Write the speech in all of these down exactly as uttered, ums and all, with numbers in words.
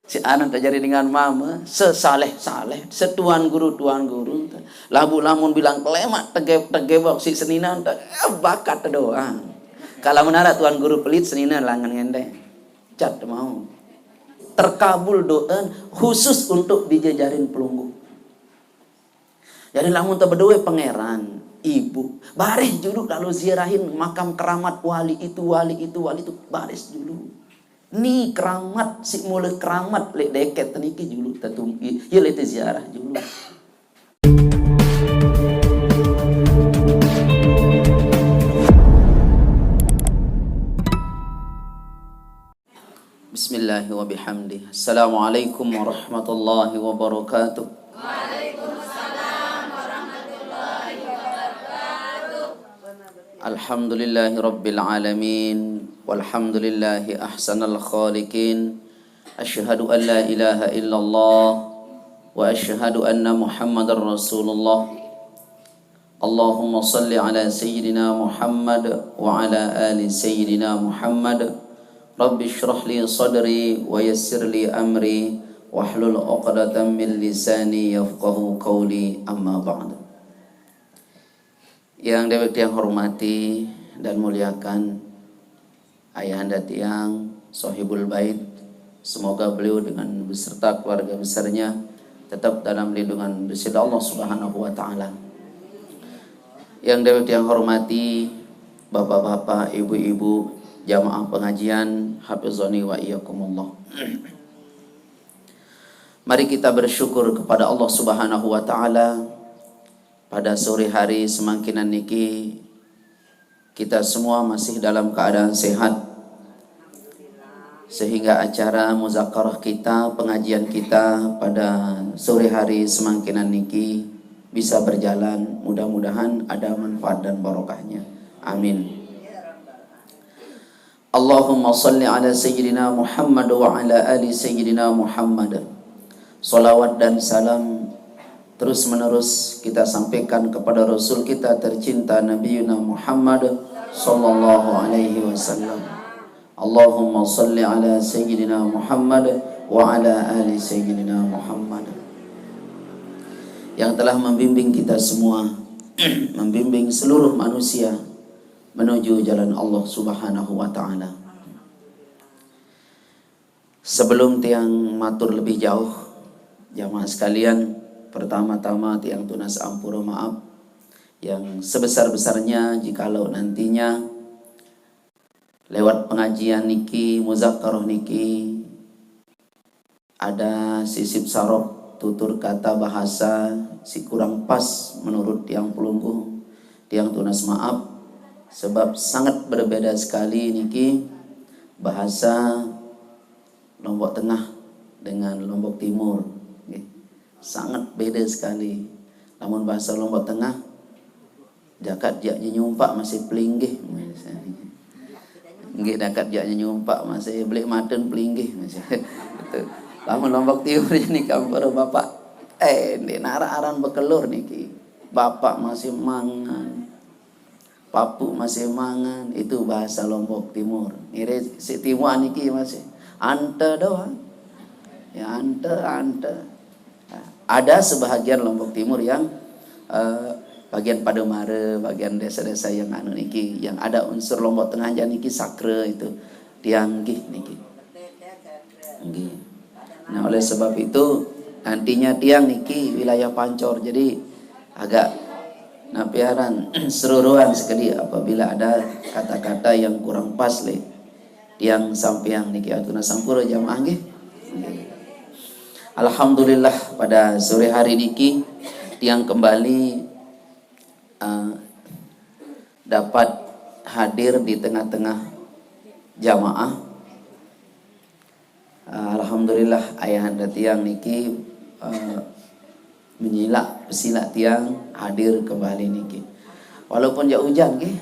Si anak tajari dengan mama, sesaleh-saleh, setuan guru, tuan guru. Labu lamun bilang kelemak, tege-, tegebok si seninan, te-, eh, bakat doang. Kalau menara tuan guru pelit, seninan langan ngendeng. Cat mau. Terkabul doa khusus untuk dijejarin pelungguh. Jadi lamun teu bedoe pangeran, ibu, baris julu lalu ziarahin makam keramat wali itu, wali itu, wali itu, baris julu. Ni keramat, si mule keramat, lek deket niki julu, tetumpi, ya lek ziarah julu. Bismillahirrahmanirrahim. Assalamualaikum warahmatullahi wabarakatuh. Alhamdulillahi rabbil alamin. Walhamdulillahi ahsanal khaliqin. Asyhadu an la ilaha illallah wa asyhadu anna Muhammadar Rasulullah. Allahumma salli ala Sayyidina Muhammad wa ala ali Sayyidina Muhammad. Rabbi shrah li sadri wa yassir li amri wahlul uqdatam min lisani yafqahu qawli, amma ba'd. Yang dewek tiang hormati dan muliakan, ayahanda tiang, Sohibul Bait, semoga beliau dengan beserta keluarga besarnya tetap dalam lindungan Gusti Allah Subhanahu wa Ta'ala. Yang dewek tiang hormati, bapak-bapak, ibu-ibu, jamaah pengajian, hafizani wa iyyakumullah. Mari kita bersyukur kepada Allah Subhanahu wa Ta'ala. Pada sore hari semangkinan niki, kita semua masih dalam keadaan sehat, sehingga acara muzakarah kita, pengajian kita pada sore hari semangkinan niki bisa berjalan. Mudah-mudahan ada manfaat dan barokahnya. Amin. Allahumma salli ala Sayyidina Muhammad wa ala ali Sayyidina Muhammad. Salawat dan salam terus menerus kita sampaikan kepada Rasul kita tercinta, Nabi Yuna Muhammad sallallahu alaihi wasallam. Allahumma salli ala Sayyidina Muhammad wa ala ali Sayyidina Muhammad, yang telah membimbing kita semua, membimbing seluruh manusia menuju jalan Allah Subhanahu wa Ta'ala. Sebelum tiang matur lebih jauh, jamaah sekalian, pertama-tama tiang tunas ampura maaf yang sebesar-besarnya jikalau nantinya lewat pengajian niki, muzakarah niki, ada sisip sarok tutur kata bahasa si kurang pas menurut tiang pelungguh, tiang tunas maaf, sebab sangat berbeda sekali niki bahasa Lombok Tengah dengan Lombok Timur. Nggih. Sangat beda sekali. Lamun bahasa Lombok Tengah, jakat jak nyumpak masih pelinggih. Nggih, jakat jak nyumpak masih belik maten pelinggih masih. Betul. Lamun Lombok Timur ini kampung bapak, eh, di nara aran bekelur niki. Bapak masih mangan. Papu masih mangan, itu bahasa Lombok Timur. Ngire si Timur niki masih ante doang. Ya, ante, ante. Nah, ada sebahagian Lombok Timur yang, eh, bagian Pademare, bagian desa-desa yang anu niki, yang ada unsur Lombok Tengah aja niki sakre itu. Tiang nggih niki. Nggih. Nah, oleh sebab itu, nantinya tiang niki wilayah Pancor. Jadi, agak napiaran seruruan sekali apabila ada kata-kata yang kurang pas le. Tiang sampeang niki atuna sampura jamaah nggih. Alhamdulillah, pada sore hari niki tiang kembali, eh, dapat hadir di tengah-tengah jamaah. Eh, alhamdulillah, ayahanda tiang niki, eh, menyilak, pesilak tiang hadir kembali niki. Walaupun jak hujan nggih.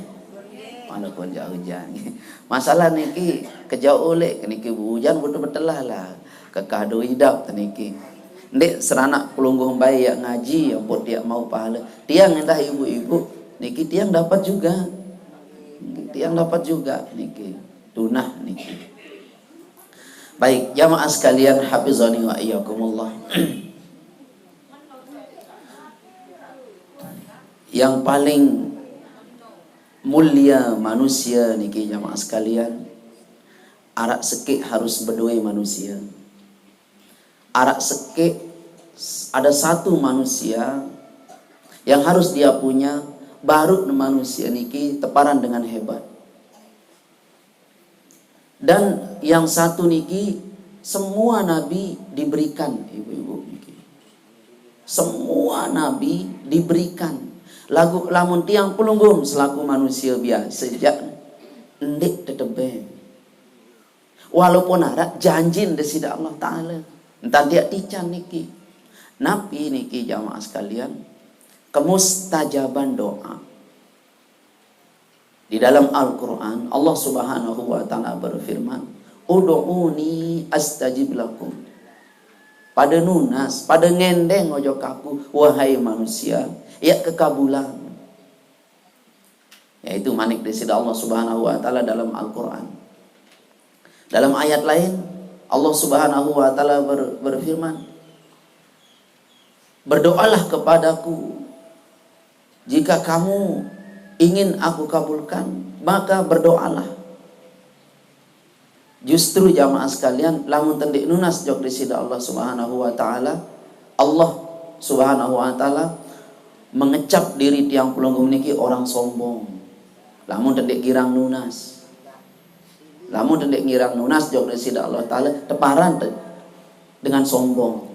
Walaupun jak hujan nggih. Masalah niki kejauh oleh niki hujan betul betelah lah. Kekado idap niki. Ndik seranak pelungguh bae yak ngaji, ampun tiak mau pahala. Tiang endah ibu-ibu niki tiang dapat juga. Tiang dapat juga niki. Tunah niki. Baik, jamaah sekalian, hafizani wa iyyakumullah. Yang paling mulia manusia niki, jamaah sekalian, arak sekik harus bedoe manusia. Arak sekik, ada satu manusia yang harus dia punya, baru manusia niki teparan dengan hebat. Dan yang satu niki, semua nabi diberikan, ibu-ibu niki. Semua nabi diberikan. Lagu lamun tiang pelungguh selaku manusia biasa jak, ndeq tetebeng. Walaupun arak janjin Deside Allah Ta'ala. Entan tiak tican niki. Napi niki, jamaah sekalian? Kemustajaban doa. Di dalam Al-Quran, Allah Subhanahu wa Ta'ala berfirman, "Ud'uni astajib lakum." Pada nunas, pada ngendeng ojok Aku, wahai manusia, ya kekabulan. Yaitu manik Deside Allah Subhanahu wa Ta'ala dalam Al-Quran. Dalam ayat lain, Allah Subhanahu wa Ta'ala ber- berfirman, "Berdoalah kepada-Ku. Jika kamu ingin Aku kabulkan, maka berdoalah." Justru, jamaah sekalian, lamun tendeq nunas jok Deside Allah Subhanahu wa Ta'ala, Allah Subhanahu wa Ta'ala mengecap diri tiang pelungguh niki orang sombong. Lamun tendeq girang nunas. Lamun tendeq girang nunas jok Deside Allah Ta'ala, teparan te- dengan sombong.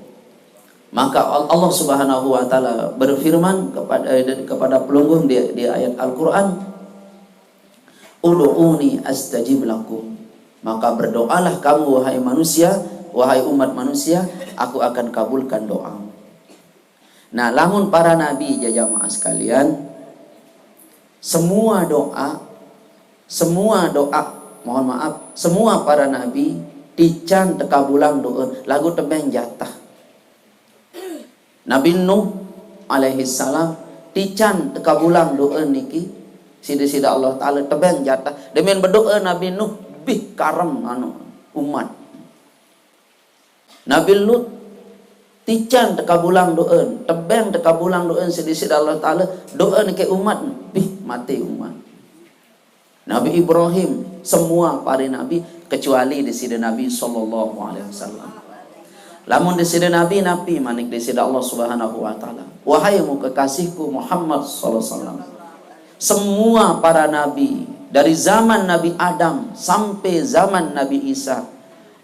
Maka Al- Allah Subhanahu wa Ta'ala berfirman kepada, eh, kepada pelungguh di, di ayat Al-Quran, "Ud'uni astajib lakum." Maka berdoalah kamu, wahai manusia, wahai umat manusia, Aku akan kabulkan doamu. Nah, lamun para nabi, jamaah sekalian, semua doa, semua doa, mohon maaf, semua para nabi tican tekabulang doa, laguq tebeng jatah. Nabi Nuh alaihi salam tican tekabulang doa niki, side-side Allah Ta'ala tebeng jatah. Demen bedoa Nabi Nuh bih karem anu umat. Nabi Lut tican tekabulang doa, tebeng tekabulang doa side-side Allah Ta'ala, doa niki umat bih mate umat. Nabi Ibrahim, semua pare nabi, kecuali Deside Nabi sallallahu alaihi wasallam. Lamun Deside Nabi, napi manik Deside Allah Subhanahu wa Ta'ala, "Wahai mu kekasihku Muhammad sallallahu alaihi wasallam, semua para nabi, dari zaman Nabi Adam sampai zaman Nabi Isa,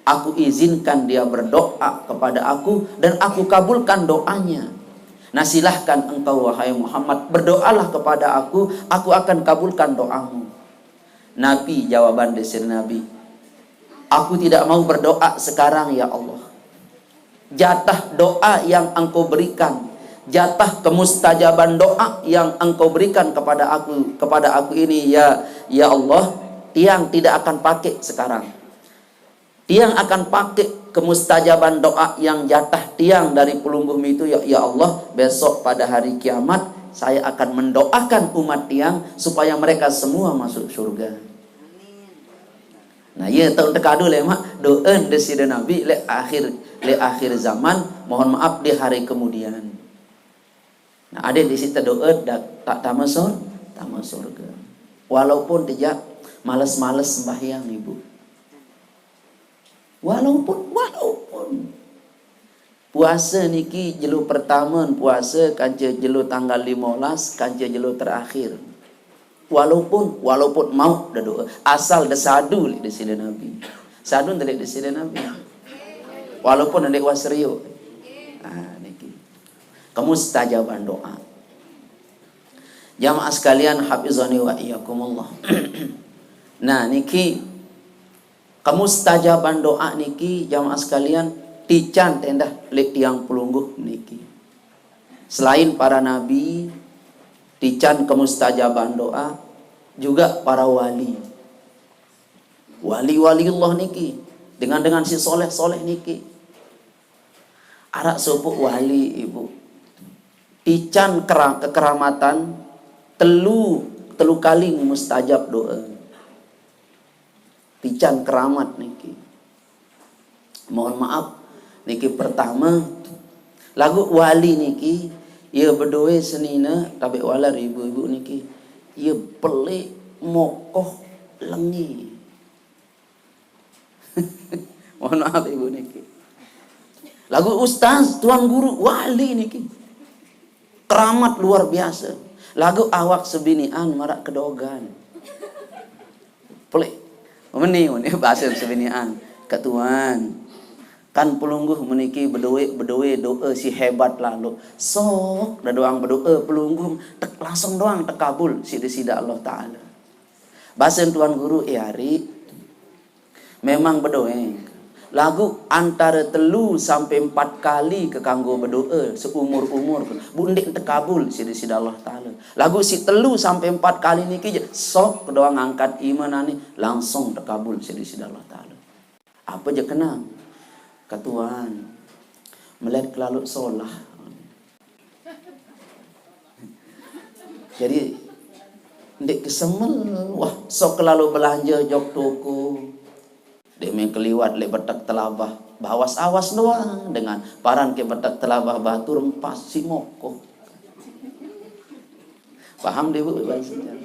Aku izinkan dia berdoa kepada Aku dan Aku kabulkan doanya. Nah, silahkan engkau, wahai Muhammad, berdoalah kepada Aku, Aku akan kabulkan doamu." Nabi, jawaban Deside Nabi, "Aku tidak mau berdoa sekarang, ya Allah. Jatah doa yang Engkau berikan, jatah kemustajaban doa yang Engkau berikan kepada aku, kepada aku ini, ya, ya Allah, tiang tidak akan pakai sekarang. Tiang akan pakai kemustajaban doa yang jatah tiang dari pelungguh itu, ya, ya Allah, besok pada hari kiamat, saya akan mendoakan umat tiang supaya mereka semua masuk surga." Nah, iya, taun tekadu lemaq doa Deside Nabi leq akhir, leq akhir zaman, mohon maaf, di hari kemudian. Nah, ade di situ doa dak tak tame sur-, tame surga. Walaupun tejaq males-males sembahyang, Ibu. Walaupun, walaupun puase niki jelo pertame puase kance jelo tanggal lime belas kance jelo terakhir. Walaupun, walaupun mauq de doa, asal de sadu leq Deside Nabi. Sadu ndeq leq Deside Nabi. Walaupun ndeq wah serioq. Ah, niki. Kemustajaban doa. Jamaah sekalian, hafizani wa iyyakumullah. Nah, niki kemustajaban doa niki, jamaah sekalian, tican tendah leq tiang pelungguh niki. Selain para nabi, tican kemustajaban doa juga para wali. Wali-waliullah niki, dengan, dengan si soleh-soleh niki. Araq sopoq wali, Ibu. Tican kera-, kekeramatan telu, telu kali mustajab doa. Tican keramat niki. Mohon maaf, niki pertama, lagu wali niki, ia bedoe senine, tabe waler ibu-ibu niki, ia pelik mokoh lengi. Mohon maaf ibu niki. Lagu ustaz, tuan guru, wali niki. Keramat luar biasa. Lagu awak sebinian marak kedogan. Pelik. Meni, meni bahasa sebinian. Ketuan. Kan pelungguh meniki bedoe, bedoe doa si hebat lalu. Sok, dah doang bedoa pelungguh, tek, langsung doang tekabul si disida Allah Ta'ala. Bahasa tuan guru, eh, hari, memang bedoe. Lagu antara telu sampai empat kali ke kanggo bedoa seumur-umur. Bu ndik tekabul si disida Allah Ta'ala. Lagu si telu sampai empat kali niki je, sok doang angkat iman ani, langsung tekabul si disida Allah Ta'ala. Apa je kenang? Ketuan, melet kelalu solah. Jadi, ndik kesemel, wah, sok kelalu belanja jok toko. Dek main keliwat lek betek telabah, bawas-awas doang dengan paran ke betek telabah batur empas si mokoh. Paham deh, Bu, bahasanya?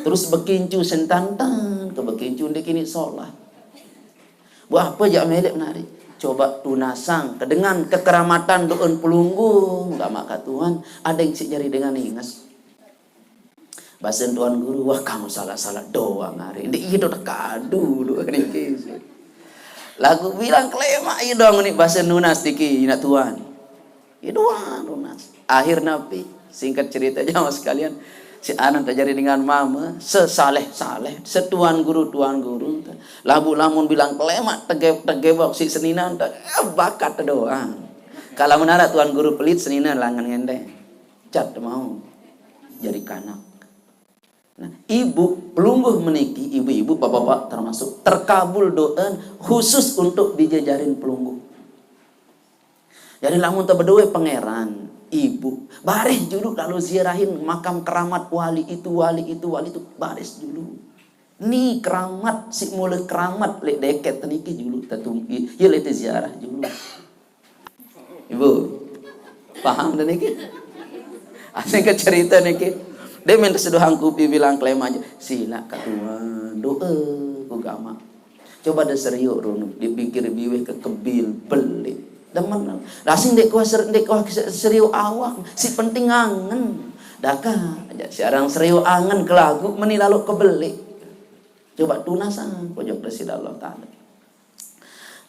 Terus bekincu sentantan, ke bekincu ndik ini solah. Buah apa jak melek nari? Coba tunasang ke dengan kekeramatan doon pelunggung, gak maka Tuhan, ada yang cik jari dengan inges. Basen tuan guru, wah, kamu salah-salah doang hari. Ndik iya do tekadu do niki. Lagu bilang kelemak iya doang ni basen nunas tiki ina tuan. Iya doang nunas. Akhir napi, singkat cerita jamaah sekalian, si anak terjadi dengan mama, sesaleh-saleh, setuan guru, tuan guru. Labu lamun bilang kelemak, tege-, tegebok si seninan, te-, eh, bakat doang. Kalau menara tuan guru pelit, seninan langan ngendeng. Cat mau jadi kanak. Nah, ibu pelungguh meniki, ibu-ibu, bapak-bapak termasuk, terkabul doa khusus untuk dijajarin pelungguh. Jadi lamun tebedoe pangeran, ibu, bareh julu lalu ziarahin makam keramat wali itu, wali itu, wali itu, bareh julu. Ni keramat, si mulai keramat lek deket niki julu tetumpi, ya lek ziarah julu. Ibu, paham dah niki? Asing ke cerita niki. Dia minta seduhang kupi bilang klaim aja. Sila katuan, doa ku gama. Coba ada serius runut, dipikir biwih ke kebil, beli. Demen. Asing dek kuah ser-, dek kuah ser-, serius awak, si penting angen. Daka, aja si orang serius angen ke lagu, meni lalu kebeli. Coba tunas ah, pojok Presiden Allah Ta'ala.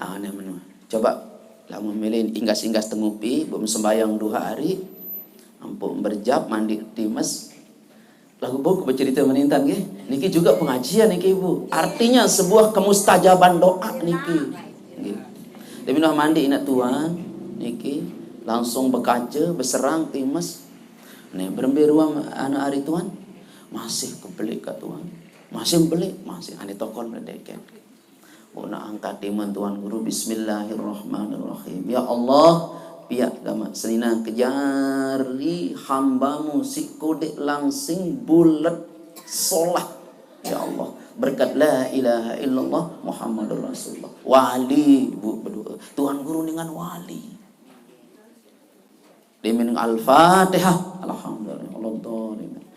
Aneh menu. Coba lah memilih inggas-inggas tengupi, bu sembahyang dua hari, ampun berjab, mandi times. Lagu bu bercerita menintang nggih. Niki juga pengajian niki, Bu. Artinya sebuah kemustajaban doa niki. Nggih. Tapi nah mandi ina tuan niki langsung berkaca, berserang times. Nih, berembe ruang anak hari tuan. Masih kebelik ke tuan. Masih belik, masih ane tokon deket. Nak angkat iman tuan guru, bismillahirrahmanirrahim. Ya Allah, pihak gama senina kejari hambamu si kodik langsing bulat solah. Ya Allah, berkat la ilaha illallah Muhammadur Rasulullah. Wali, bu, berdoa. Tuan guru dengan wali. Dimin Al-Fatihah. Alhamdulillah.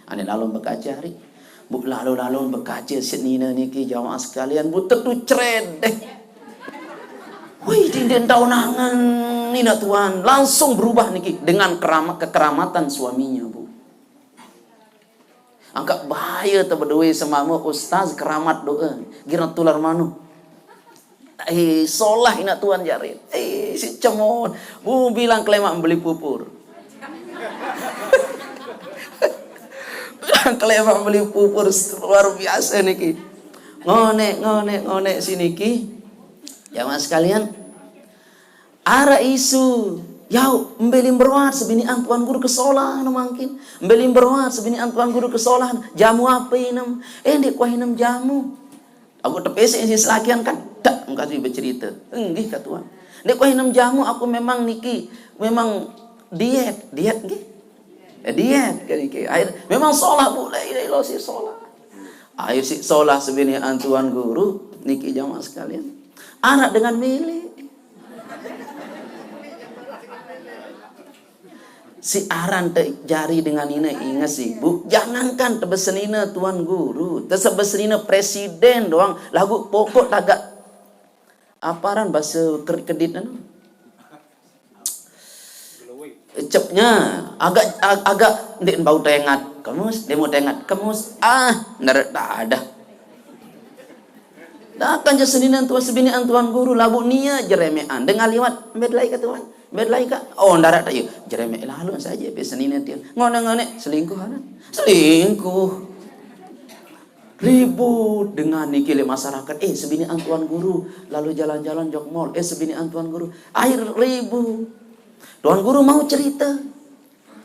Ane lalu bekaca hari. Bu lalu-lalu bekaca senina niki jamaah sekalian. Bu tetu credeh. Wih, dinden taunangan nina tuan. Langsung berubah niki dengan kerama-, kekeramatan suaminya, Bu. Angkat bahaya tu berdua semama ustaz keramat doa. Gira tular manu. Eh, solah ina tuan jari. Eh, si cemon. Bu bilang kelemak beli pupur. Bilang kelemak beli pupur luar biasa niki. Ngonek, ngonek, ngonek si niki. Jamaah sekalian, ara isu, yau, mbeli beroat sebini antuan guru kesolah no mangkin. Mbeli beroat sebini antuan guru kesolah. Jamu apa inem? Eh, ndik kuah inem jamu. Aku tepesek si selakian kan, tak mengkasih bercerita. Enggih katuan. Ndik kuah inem jamu aku memang niki, memang diet, diet nggih. Eh, diet kan niki. Air memang solah bu, la ilaha illallah si solah. Air si solah sebini antuan guru niki jamaah sekalian. Anak dengan milik. Si aran te jari dengan nine inges ibu, jangankan tebesen nine tuan guru, tesebesen nine presiden doang, laguq pokok tagak aparan base ker-, kedit anu. Cepnya agak ag-, agak ndeq bau tengat, kemus, demo tengat, kemus. Ah, ndaraq tadah. Dah kan je seninan tuan sebinian tuan guru labuq nie jeremeqan. Dengan liwat, "Mbet lai ka tuan? Mbet lai ka?" Oh, ndaraq tak, yuk. Jeremeq lalu saja pe seninan tiang. Ngoneq-ngoneq selingkuh anak. Selingkuh. Ribut dengan niki leq masyarakat. "Eh, sebinian tuan guru lalu jalan-jalan jok mall. Eh, sebinian tuan guru." Akhir ribut. Tuan guru mau cerita.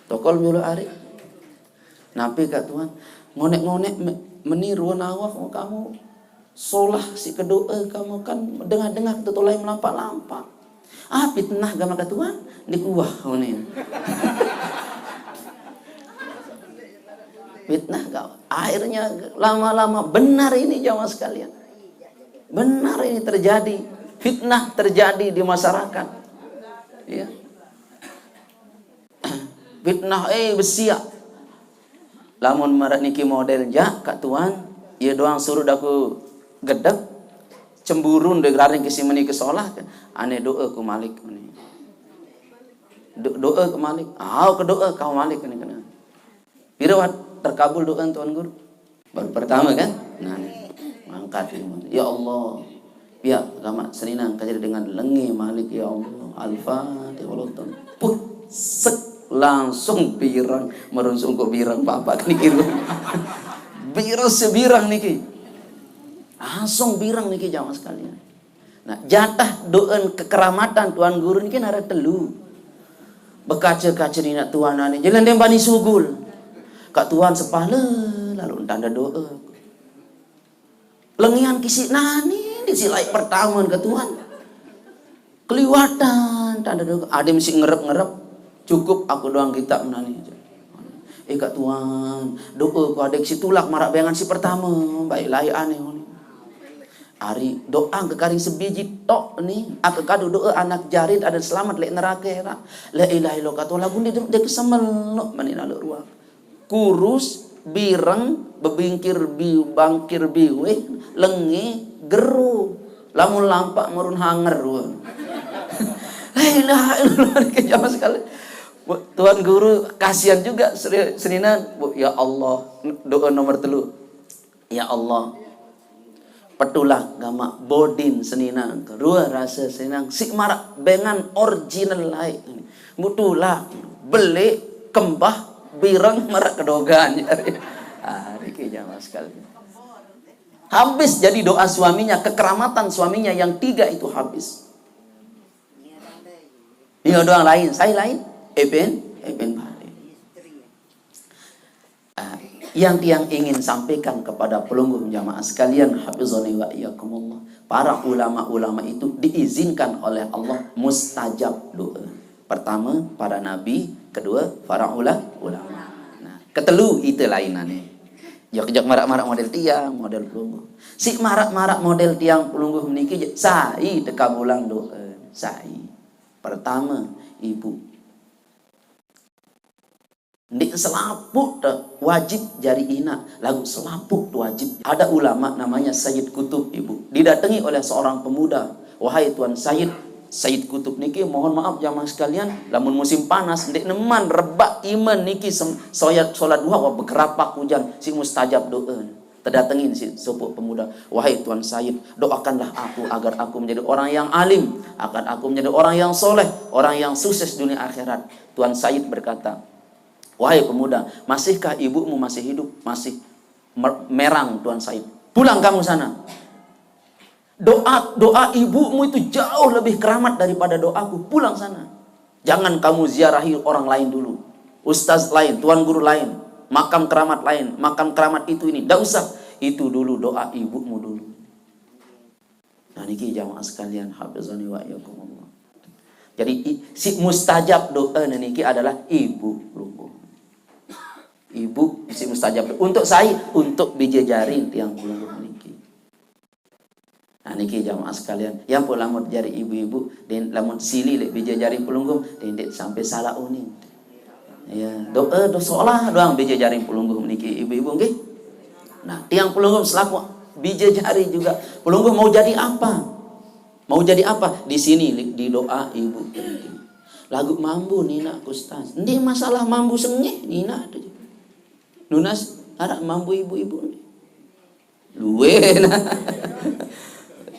Tokol milu ari. Napi kak tuan? Ngoneq-ngoneq me-, meni ruen awah kamu solah siq kedoe kamu kan dengah-dengah tetulai melampak-lampak. Ah, fitnah gamaq kak tuan? Ndeq uwah ngene. Fitnah gamaq. Akhirnya lama-lama benar ini jamaah sekalian. Benar ini terjadi. Fitnah terjadi di masyarakat. Ya. Fitnah, eh, besiaq. Lamun maraq niki model jaq, kak tuan, ye doang suruq daku gedek, cemburun de raring kisi meni ke solah, ane doe ku malik meni. Do-, doe ku malik. Au ke doe kau malik ni kena. Pire wat terkabul doe tuan guru? Baru pertama kan? Nah, ni. Mangkat ilmu. Ya Allah. Ya, gamaq seninan kajari dengan lenge malik, ya Allah. Al-Fatihah, walau tem-, puh, sek, langsung bireng, merungsung kok bireng, bapak niki. Bireng sebireng niki. Langsung bireng niki jamaah sekalian. Nah, jatah doen kekeramatan tuan guru niki nare telu. Bekace-kace ninak tuan ane, jalan dembani sugul. Kak tuan sepale, lalu entanda doe. Lengian kisiq nani, di siq laeq pertame ke tuan. Keliwatan, tanda doe. Ade mesti ngerep-ngerep. Cukup aku doang gitaq menani. Eh, kak tuan, doe ku adeq siq tulak maraq bengan siq pertame, baik laeq ane. Ari doang kekaring sebiji tok ni, ake kadu doe anak jarit adeq selamet leq nerake, raq. La ilaha illallah, kak tuan, laguq ndeq, ndeq kesemeloq meni naluk ruang. Kurus, bireng, bebingkir bi-, bangkir biwih, lenge, gero. Lamun lampaq merun hanger, wah. La ilaha illallah, niki jamaah sekalian. Bu, Tuan Guru, kasihan juga seri-, seninan. Bu, ya Allah, doe nomor telu. Ya Allah, petulak gamaq bodin seninan, rue rase seninan, siq maraq bengan original laeq. Mbuq tulak, beleq, kembah, bireng, maraq kedogan. Ah, niki jamaah sekalian. Habis jadi doa suaminya, kekeramatan suaminya yang tiga itu habis. Ini doang lain, sai lain? Eben, Eben balik. Ah, yang tiang ingin sampaikan kepada pelungguh jamaah sekalian, hafizani wa iyyakumullah. Para ulama-ulama itu diizinkan oleh Allah mustajab doa. Pertama, para nabi, kedua, para ula-, ulama. Nah, ketelu ite lainane. Jok-jok maraq-maraq model tiang, model pelungguh. Siq maraq-maraq model tiang pelungguh meniki je-, sai tekabulang doa, sai. Pertama, ibu. Ndeq selapuq te wajib jari inaq, laguq selapuq te wajib. Ada ulama namanya Sayyid Kutub, Ibu. Didatengi oleh seorang pemuda, "Wahai Tuan Sayyid, Sayyid Kutub niki, mohon maaf jamaah sekalian, lamun musim panas, ndeq neman rebaq ime niki sem-, soyat solat duha, wah, bekerapak ujan, siq mustajab doe." Tedatengin siq sopoq pemuda, "Wahai Tuan Sayyid, doakanlah aku agar aku menjadi orang yang alim, agar aku menjadi orang yang soleh, orang yang sukses dunia akhirat." Tuan Sayyid berkata, "Wahai pemuda, masihkah ibumu masih hidup?" "Masih." "Mer-, merang, Tuan Sayyid." "Pulang kamu sana. Doa, doa ibumu itu jauh lebih keramat daripada doaku. Pulang sana. Jangan kamu ziarahi orang lain dulu. Ustaz lain, tuan guru lain, makam keramat lain, makam keramat itu ini. Ndak usah. Itu dulu doa ibumu dulu." Nah, niki jamaah sekalian, hafizani wa iyyakumullah. Jadi, i-, siq mustajab doe niki adalah ibu pelungguh. Ibu siq mustajab doe. Untuk sai, untuk bije jari tiang pelungguh niki. Nah, niki jamaah sekalian, yang pun lamun jari ibu-ibu, den lamun sili leq bije jari pelungguh, den ndeq sampai salah uning. Ya, doa, doa sholat doang bija jari pelungguh niki ibu-ibu nggih. Nah, tiang pelungguh selaku bija jari juga. Pelungguh mau jadi apa? Mau jadi apa? Di sini di doa ibu. Lagu mambu nina Ustaz. Nggih masalah mambu sengeh nina tu. Nunas araq mambu ibu-ibu. Luwe.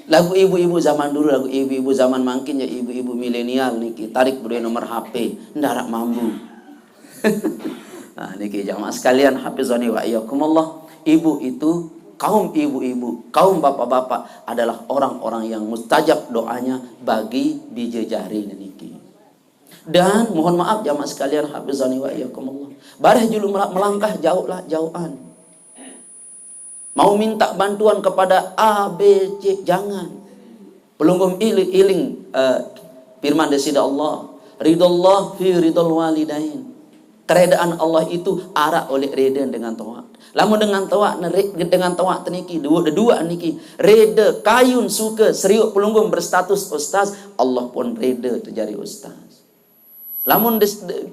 Lagu ibu-ibu zaman dulu, lagu ibu-ibu zaman mangkin ya ibu-ibu milenial niki tarik bedoe nomor H P, ndaraq mambu. Nah, niki jamaah sekalian hafizani wa iyyakumullah. Ibu itu, kaum ibu-ibu, kaum bapak-bapak adalah orang-orang yang mustajab doanya bagi bija jari niki. Dan mohon maaf jamaah sekalian hafizani wa iyyakumullah. Bareh julu melangkah jauh lah jauhan. Mau minta bantuan kepada A B C, jangan. Pelungguh iling, iling uh, firman Desida Allah, ridallah fi ridal walidain. Keredaan Allah itu araq oleh reda dengan toaq. Lamun dengan toaq dengan toaq teniki dua dua niki reda kayun suka seriuk pelungguh berstatus ustaz, Allah pun reda terjadi ustaz. Lamun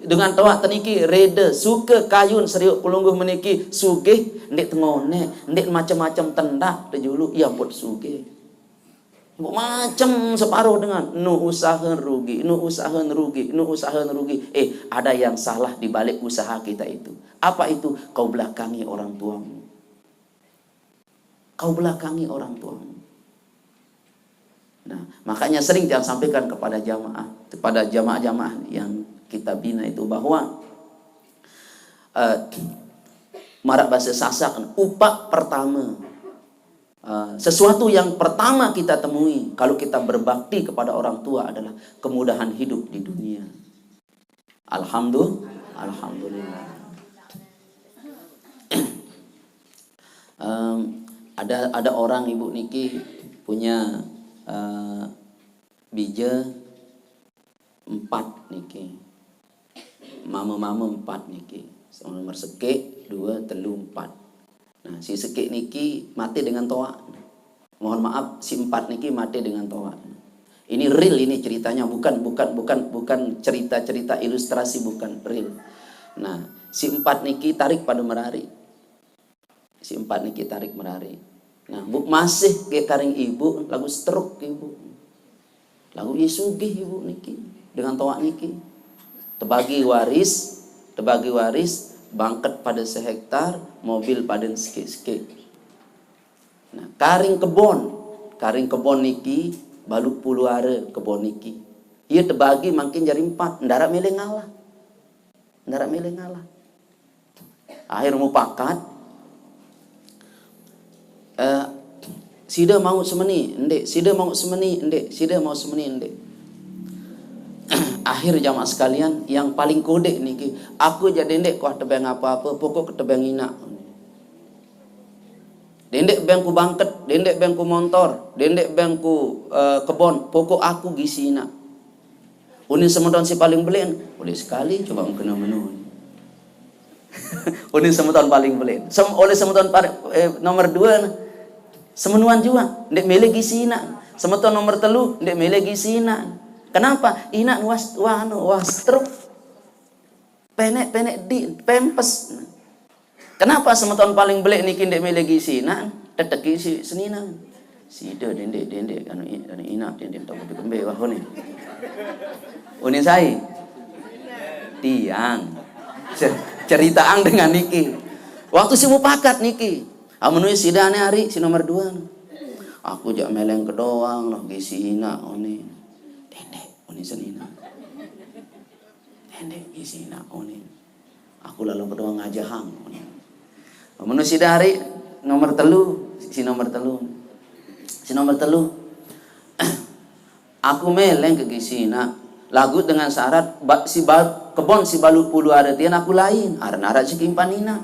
dengan toaq teniki reda suka kayun seriuk pelungguh meniki sugih, ndik tengonek, ndik macam-macam tendak tejulu ia pun sugih. Macam separuh dengan nu usaha rugi, nu usaha rugi, nu usaha rugi. Eh, ada yang salah di balik usaha kita itu. Apa itu? Kau belakangi orang tuamu. Kau belakangi orang tuamu. Nah, makanya sering saya sampaikan kepada jamaah, kepada jamaah-jamaah yang kita bina itu bahwa uh, marak bahasa Sasak, upak pertama. Uh, sesuatu yang pertama kita temui kalau kita berbakti kepada orang tua adalah kemudahan hidup di dunia. Alhamdulillah, alhamdulillah. um, ada ada orang ibu niki punya uh, bija empat niki. Mama-mama empat niki. Nomor sekik, dua, telu, empat. Nah, si sekik niki mati dengan toaq. Mohon maaf, si empat niki mati dengan toaq. Ini real ini ceritanya, bukan bukan bukan bukan cerita-cerita ilustrasi, bukan, real. Nah, si empat niki tarik pada merari. Si empat niki tarik merari. Nah, bu masih ke karing ibu lagu stroke ibu. Lagu ye sugih ibu niki dengan toaq niki. Tebagi waris, tebagi waris, bangket pada sehektar, mobil pada sekik-sekik. Nah, karing kebon, karing kebon niki baluq puluh are kebon niki. Ye tebagi mangkin jari empat, ndaraq mele ngalah. Ndaraq mele ngalah. Akhir mupakat, eh, side mau semeni, ndeq, side mau semeni, ndeq, side mau semeni, ndeq. Akhir jamaah sekalian, yang paling kodeq niki, aku jaq dendeq kuah tebeng apa-apa, pokok ketebeng inaq. Dendeq beng ku bangket, dendeq beng ku montor, dendeq beng ku eh, kebon, pokok aku gisi inaq. Unin semeton si paling beleq, oleh sekali coba mengkena menu. Unin semeton paling beleq. Sem, oleh semeton paling, eh, nomor dua, semenuan juga, ndeq mele gisi inaq. Semeton nomor telu, ndeq mele gisi inaq. Kenapa? Inaq was, wah, anu, wah, stroke. Penek-penek di pempes. Kenapa semeton paling beleq niki ndeq mele gisi inaq? Teteki si senine. Side dendeq-dendeq anu, anu inaq dendeq tau kembe wah ni. Unin sai. Tiang. Ceritaang dengan niki. Waktu si mupakat niki. Amun sidane ari si nomor dua. Aku jaq meleng kedoang loh gisi inaq unin. Dendeq unin senine. Dendeq gisi inaq unin. Aku lalo kedoang ngajahang unin. Menu side ari nomor telu, si nomor telu. Si nomor telu. Aku meleng ke gisi inaq. Laguq dengan syarat si kebon si baluq puluh are tian aku lain. Araq-araq si kimpan inaq.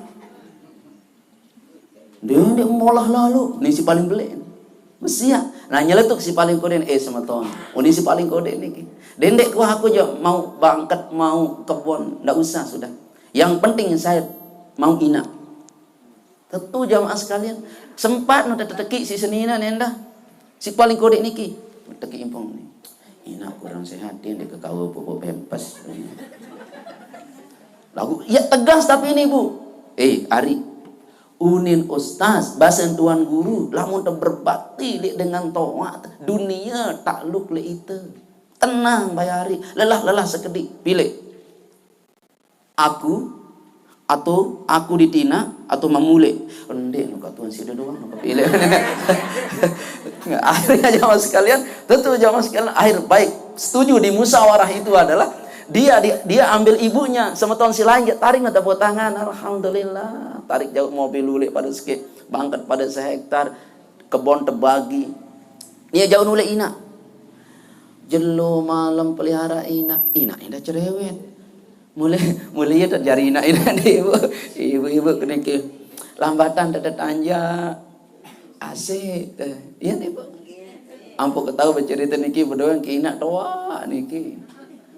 Ndeq, ndeq molah lalo, ni si paling beleq. Mesiaq. Nah, nyeletuk si paling kodeq, eh, semeton. Oh, ni si paling kodeq niki. Dendeq kuah aku jaq mau bangket, mau kebon, ndak usah sudah. Yang penting saya mau inaq. Tetu jamaah sekalian, sempat no teteki si senine endah. Si paling kodeq niki. Teki impung ni. Inaq kurang sehat, dendeq kekawe pupuk pempes. Lagu, ya tegas tapi ini, Bu. Eh, Ari. Unin ustaz, basen tuan guru, lamun te berbakti lek dengan toa, dunia takluk lek ite. Tenang, Bayari. Lelah-lelah sekedik. Pilih. Aku, atau aku ditina, atau mamule. Ndek, nu katuan sida doang, nu kepilih. Akhirnya jamaah sekalian, tentu jamaah sekalian, akhir baik. Setuju di musyawarah itu adalah dia, dia, dia ambil ibunya, semeton si lain, dia tarik, na tepuk tangan, alhamdulillah. Tarik jauh mobil lulik pada sikit, bangket pada sehektar, kebon tebagi. Dia jauh nulek ina. Jelo malam pelihara ina, ina indah cerewet. Mulai, mulai ya terjadi ina, ina di ibu, ibu-ibu kena ke lambatan tetet anja. Asik teh. Iya nih, Bu. Ampo ketawa bercerita niki berdua ke ina toa niki.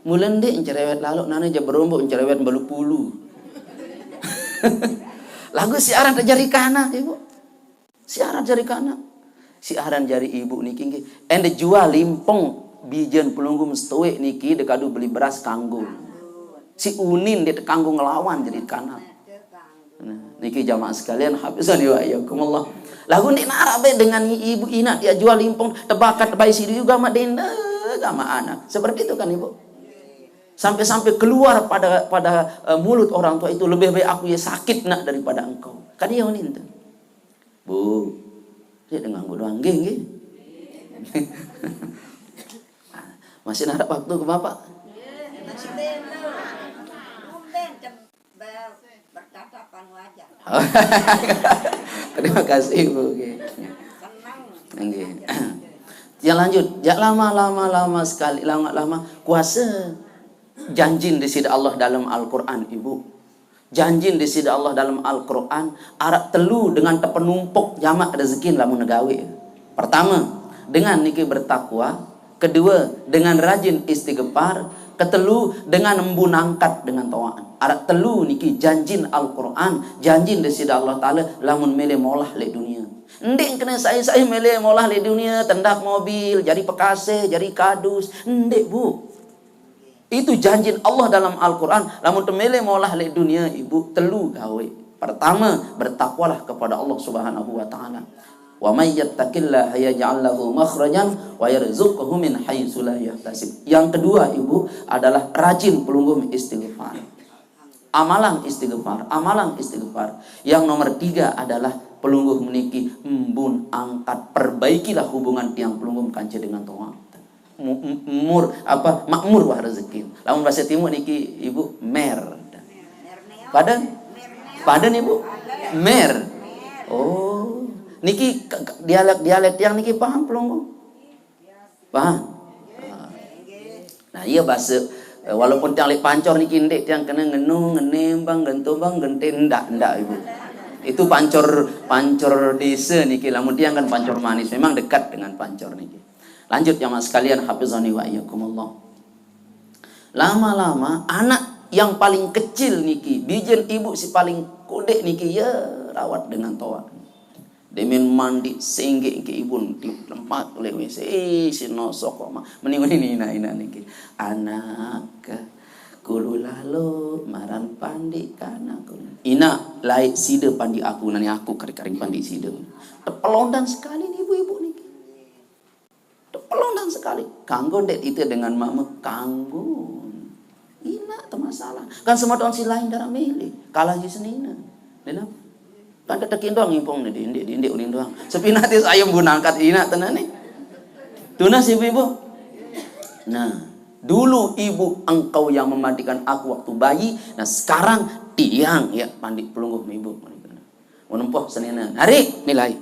Mula ndek cerewet lalu nana aja berombok cerewet balu pulu. Lagu siaran terjadi kana, Ibu. Siaran jari kana. Siaran jari ibu niki nggih. Ende jua limpong bijen pelungguh setoek niki dekadu beli beras kanggo. Si unin dia kanggo ngelawan jadi kana. Nah, niki jamaah sekalian, hafizani wa iyyakumullah. Lagu ndik narak be dengan ibu ina dia jual limpong tebakat bayi sidu juga mak denda sama anak. Seperti itu kan, Ibu? Sampai-sampai keluar pada pada eh, mulut orang tua itu, "Lebih baik aku ya sakit nak daripada engkau." Kan dia unin tuh. Bu, saya dengan gua doang, nggih, nggih. Masih narak waktu ke Bapak? Bertatapan wajah. Terima kasih, Bu. Nggih. Nggih. Ya lanjut, ya lama-lama lama sekali, lama-lama kuasa janjin di sida Allah dalam Al-Quran, Ibu. Janjin di sida Allah dalam Al-Quran, arak telu dengan tepenumpuk jamak rezekin lamun negawe. Pertama, dengan niki bertakwa. Kedua, dengan rajin istighfar. Ketelu, dengan embun angkat dengan toaan. Arak telu niki janjin Al-Quran, janjin di sida Allah Ta'ala lamun mele molah lek dunia. Ndik kena sai-sai mele molah lek dunia, tendak mobil, jadi pekaseh, jadi kadus. Ndik, Bu. Itu janjin Allah dalam Al-Quran. Lamun temele molah lek dunia, Ibu, telu gawe. Pertama, bertakwalah kepada Allah Subhanahu wa Ta'ala. "Wa may yattaqillaha yaj'al lahu makhrajan wa yarzuqhu min haitsu la yahtasib." Yang kedua, Ibu, adalah rajin pelungguh istighfar. Amalang istighfar, amalang istighfar. Yang nomor tiga adalah pelungguh meniki embun angkat, perbaikilah hubungan tiang pelungguh kance dengan toa. Mu- mu- mur apa makmur wah rezeki. Lamun bahasa timur niki, Ibu, mer. Pada? Pada nih, Bu? Mer. Oh. Niki ke- ke- dialek-dialek tiang niki paham pelungguh? Paham? Nah, iya bahasa eh, walaupun tiang lek pancor niki ndik tiang kena ngenu, ngenem bang, gentu bang, gente ndak, ndak, Ibu. Itu pancor pancor desa niki, lamun tiang kan pancor manis, memang dekat dengan pancor niki. Lanjut jamaah sekalian, hafizani wa iyyakumullah. Lama-lama anak yang paling kecil niki, bijen ibu si paling kudek niki, ya rawat dengan toa. Demen mandi sengge ke ibu di tempat lewe si si nosok kok mah. Mending ini ina ina niki. Anak kulu lalu maran pandi kana kulu. Ina lai sida pandi aku nani aku kari-kari pandi sida. Tepelondan sekali nih ibu-ibu niki. Pelondan sekali. Kanggo ndek ite dengan mama kanggo. Ina te masalah. Kan semua tahun si lain darah mele. Kalah si senina. Denam. Kan tetekin doang ngimpong nih, di indik, di indik uling doang. Sepina tis ayam bunangkat ina tenane. Tunas ibu-ibu. Nah, dulu ibu engkau yang memandikan aku waktu bayi. Nah, sekarang tiang ya mandi pelungguh ibu. Menempuh senina. Hari nilai.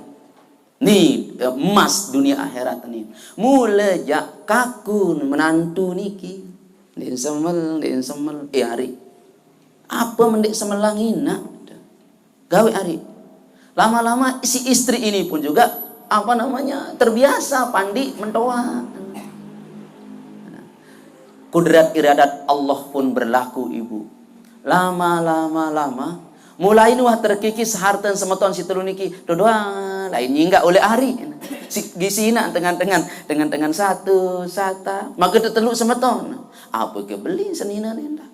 Ni eh, emas dunia akhirat ni. Mula jak kakun menantu niki. Din semel, din semel. Eh, hari. Apa mendik semelang ina? Gawe hari. Lama-lama si istri ini pun juga apa namanya terbiasa pandi mentoa. Kudrat iradat Allah pun berlaku, Ibu. Lama-lama lama, mulai nuah terkikis harta semeton si telu niki. Dodoa lain nyinggak oleh hari. Si, gisi nak dengan-dengan dengan-dengan satu sata. Maka tetelu semeton. Apa ke beli senina nenda?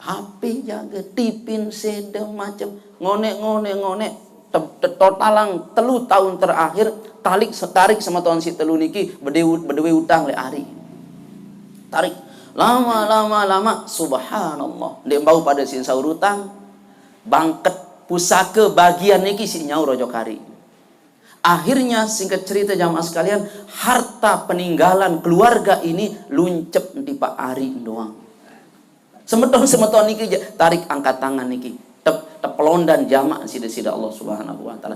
H P jaga, tipin seda macem, ngonek-ngonek-ngonek. Te- te- totalang telu tahun terakhir, tarik tarik sama tahun si telu niki, bedewe bedewe utang le ari. Tarik. Lama, lama, lama, subhanallah, ndek bau pada sin saur utang, bangket pusaka bagian niki si nyau rojo kari. Akhirnya, singkat cerita, jamaah sekalian, harta peninggalan keluarga ini luncep di Pak Ari doang. Semeton-semeton niki, tarik angkat tangan niki, tep tepelondan jamaah sida-sida Allah Subhanahu wa Ta'ala.